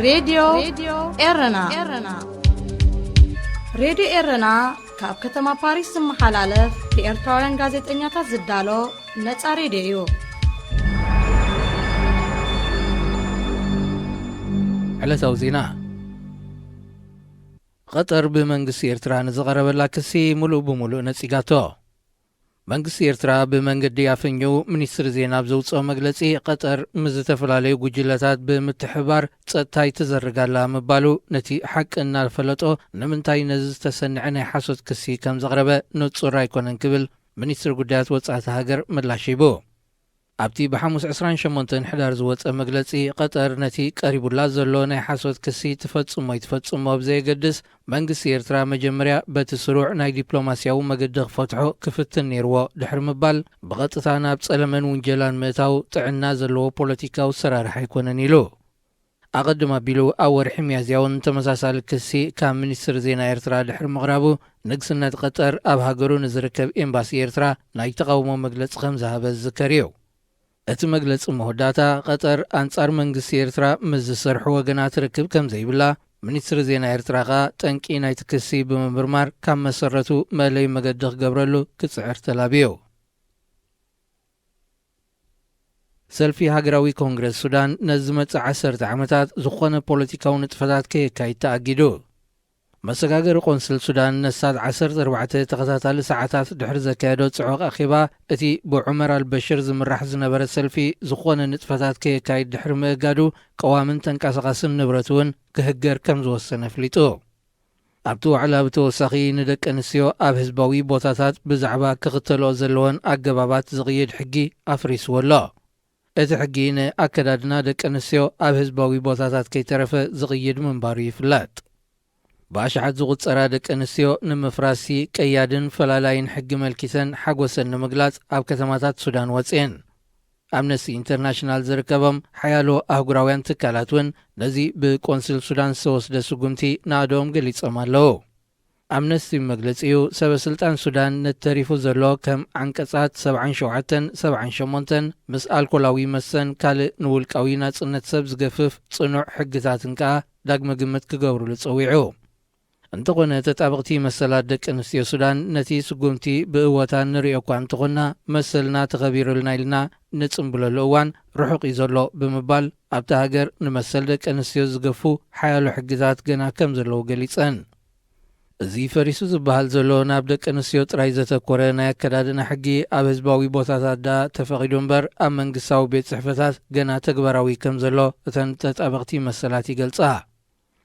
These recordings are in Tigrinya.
ሬድዮ ኤረና። ሬድዮ ኤረና ካብ ከተማ ፓሪስ ዝመሓላለፍ ብኤርትራውያን ጋዜጠኛታት ዝዳሎ ነጻ ሬድዮ እዩ። ዕለታዊ ዜና። ቐጠር ብመንግስቲ ኤርትራ ንዝቐረበላ ክሲ ምሉእ ብምሉእ ነጺጋቶ። መንግስቲ ኤርትራ ብመንገዲ ኣፈኛው ሚኒስትሪ ዜና ኣብ ዘውጽኦ መግለጺ፣ ቐጠር ምስ ዝተፈላለዩ ጉጅለታት ብምትሕብባር ጸጥታ ኣይትዘርግ ኣላ ምባሉ፣ ነቲ ሓቂ እናፈለጦ ንምንታይ ነዚ ዝተሰንዐ ናይ ሓሶት ክሲ ከም ዘቕረበ ንጹር ኣይኮነን ክብል ሚኒስትሪ ጉዳያት ወጻእቲ ሃገር ምላሽ ሂቡ። ኣብቲ ብሓሙስ ዕስራን ሸሞንተን ሕዳር ዝወጸ መግለጺ፣ ቐጠር ነቲ ቀሪቡላ ዘሎ ናይ ሓሶት ክሲ ትፈጽሞ ኣይትፈጽሞ ብዘየገድስ፣ መንግስቲ ኤርትራ መጀመርያ በቲ ስሩዕ ናይ ዲፕሎማስያዊ መገዲ ክፈትሖ ክፍትን ነይርዎ ድሕሪ ምባል፣ ብቐጥታ ናብ ጸለመን ውንጀላን ምእታው ጥዕና ዘለዎ ፖለቲካዊ ኣሰራርሓ ኣይኮነን ኢሉ። ኣቐድም ኣቢሉ ኣብ ወርሒ ሚያዝያ እውን ተመሳሳሊ ክሲ ካብ ሚኒስትሪ ዜና ኤርትራ ድሕሪ ምቕራቡ፣ ንግስነት ቐጠር ኣብ ሃገሩ ንዝርከብ ኤምባሲ ኤርትራ ናይ ተቓውሞ መግለጺ ከም ዝሃበ ዝዝከር እዩ። እቲ መግለጺ መወዳእታ፣ ቐጠር ኣንጻር መንግስቲ ኤርትራ ምስ ዝሰርሑ ወገናት ርክብ ከም ዘይብላ፣ ሚኒስትሪ ዜና ኤርትራ ከኣ ጠንቂ ናይቲ ክሲ ብምምርማር ካብ መሰረቱ መእለይ መገዲ ክገብረሉ ክጽዕር ተላብዩ። ሰልፊ ሃገራዊ ኮንግረስ ሱዳን ነዚ ዝመጽእ ዓሰርተ ዓመታት ዝኾነ ፖለቲካዊ ንጥፈታት ከየካይድ ተኣጊዱ። መሰጋገሪ ቆንስል ሱዳን ነሳት ዓሰርተ ኣርባዕተ ተኸታታሊ ሰዓታት ድሕሪ ዘካየዶ ጽዑቕ ኣኼባ፣ እቲ ብዑመር ኣልበሽር ዝምራሕ ዝነበረ ሰልፊ ዝኾነ ንጥፈታት ከየካይድ ድሕሪ ምእጋዱ፣ ቀዋምን ተንቀሳቓስን ንብረት እውን ክህገር ከም ዝወሰነ ኣፍሊጡ። ኣብቲ ዋዕላ ብተወሳኺ ንደቂ ኣንስትዮ ኣብ ህዝባዊ ቦታታት ብዛዕባ ክኽተልኦ ዘለወን ኣገባባት ዝቕይድ ሕጊ ኣፍሪስዎ ኣሎ። እቲ ሕጊ ንኣከዳድና ደቂ ኣንስትዮ ኣብ ህዝባዊ ቦታታት ከይተረፈ ዝቕይድ ምንባሩ ይፍለጥ። ብኣሽሓት ዝቑጸራ ደቂ ኣንስትዮ ንምፍራስሲ ቀያድን ፈላላይን ሕጊ መልኪሰን ሓጎሰን ንምግላጽ ኣብ ከተማታት ሱዳን ወጺኤን። ኣምነስቲ ኢንተርናሽናል ዝርከቦም ሓያሎ ኣህጉራውያን ትካላት እውን ነዚ ብቆንስል ሱዳን ዝተወስደ ስጉምቲ ናእዶኦም ገሊጾም ኣለዉ። ኣምነስቲ መግለጺኡ፣ ሰበ ስልጣን ሱዳን ነቲ ተሪፉ ዘሎ ከም ዓንቀጻት ሰብዓን ሸውዓተን ሰብዓን ሸሞንተን ምስ ኣልኮላዊ መስተን ካልእ ንውልቃዊ ናጽነት ሰብ ዝገፍፍ ጽኑዕ ሕግታትን ከኣ ዳግመ ግምት ክገብሩሉ ጸዊዑ። እንተኾነ፣ ተጣበቕቲ መሰላት ደቂ ኣንስትዮ ሱዳን ነቲ ስጉምቲ ብእወታ ንርእዮ እኳ እንተኾንና፣ መሰልና ተኸቢሩልና ኢልና ንጽምብለሉ እዋን ርሑቕ እዩ ዘሎ ብምባል፣ ኣብታ ሃገር ንመሰል ደቂ ኣንስትዮ ዝገፉ ሓያሎ ሕግታት ገና ከም ዘለዉ ገሊጸን። እዚ ፈሪሱ ዝበሃል ዘሎ ናብ ደቂ ኣንስትዮ ጥራይ ዘተኮረ ናይ ኣከዳድና ሕጊ ኣብ ህዝባዊ ቦታታት ደኣ ተፈቒዱ እምበር፣ ኣብ መንግስታዊ ቤት ጽሕፈታት ገና ተግባራዊ ከም ዘሎ እተን ተጣበቕቲ መሰላት ይገልጻ።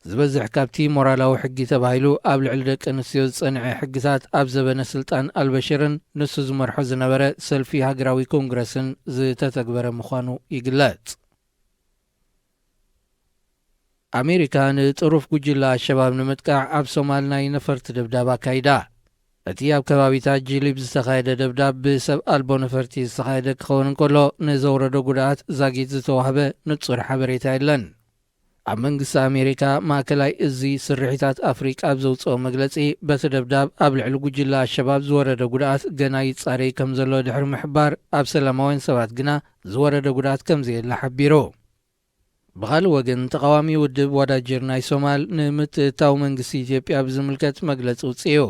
ዝበዝሕ ካብቲ ሞራላዊ ሕጊ ተባሂሉ ኣብ ልዕሊ ደቂ ኣንስትዮ ዝጸንዐ ሕግታት ኣብ ዘበነ ስልጣን ኣልበሽርን ንሱ ዝመርሖ ዝነበረ ሰልፊ ሃገራዊ ኮንግረስን ዝተተግበረ ምዃኑ ይግለጽ። ኣሜሪካ ንጥሩፍ ጉጅለ ኣሸባብ ንምጥቃዕ ኣብ ሶማል ናይ ነፈርቲ ደብዳብ ኣካይዳ። እቲ ኣብ ከባቢታት ጂሊብ ዝተኻየደ ደብዳብ ብሰብ ኣልቦ ነፈርቲ ዝተኻየደ ክኸውን እንከሎ፣ ንዘውረዶ ጉድኣት ዛጊት ዝተዋህበ ንጹር ሓበሬታ የለን። ኣብ መንግስቲ ኣሜሪካ ማእከላይ እዚ ስርሒታት ኣፍሪቃ ኣብ ዘውጽኦ መግለጺ፣ በቲ ደብዳብ ኣብ ልዕሊ ጉጅለ ኣሸባብ ዝወረደ ጉድኣት ገና ይጻረይ ከም ዘሎ ድሕሪ ምሕባር፣ ኣብ ሰላማውያን ሰባት ግና ዝወረደ ጉድኣት ከም ዘየለ ሓቢሩ። ብኻልእ ወገን፣ ተቓዋሚ ውድብ ዋዳጅር ናይ ሶማል ንምትእትታው መንግስቲ ኢትዮጵያ ብዝምልከት መግለጺ ኣውጺኡ።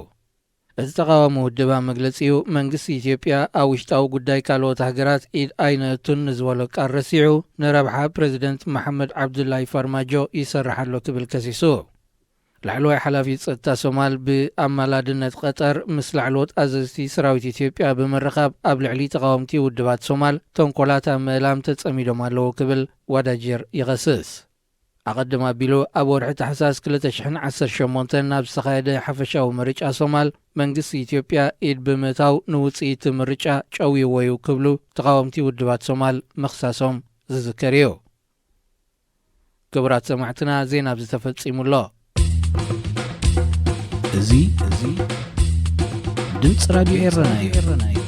እቲ ተቓዋሚ ውድብ ኣብ መግለጺኡ፣ መንግስቲ ኢትዮጵያ ኣብ ውሽጣዊ ጉዳይ ካልኦት ሃገራት ኢድ ኣይነእቱን ንዝበሎ ቃል ረሲዑ፣ ንረብሓ ፕረዚደንት መሓመድ ዓብዱላይ ፋርማጆ ይሰርሕ ኣሎ ክብል ከሲሱ። ላዕለዋይ ሓላፊ ጸጥታ ሶማል ብኣማላድነት ቀጠር ምስ ላዕለዎት ኣዘዝቲ ሰራዊት ኢትዮጵያ ብምርኻብ ኣብ ልዕሊ ተቓወምቲ ውድባት ሶማል ተንኮላት ኣብ ምእላም ተጸሚዶም ኣለዉ ክብል ዋዳጅር ይኸስስ። ኣቐድም ኣቢሉ ኣብ ወርሒ ታሕሳስ ክልተ ሽሕን ዓሰርተ ሸሞንተን ናብ ዝተኻየደ ሓፈሻዊ ምርጫ ሶማል መንግስቲ ኢትዮጵያ ኢድ ብምእታው ንውጽኢት ምርጫ ጨውይዎ እዩ ክብሉ ተቓወምቲ ውድባት ሶማል ምኽሳሶም ዝዝከር እዩ። ክቡራት ሰማዕትና፣ ዜና ኣብዚ ተፈጺሙ ኣሎ። እዚ፣ እዚ ድምፂ ራድዮ ኤረና እዩ።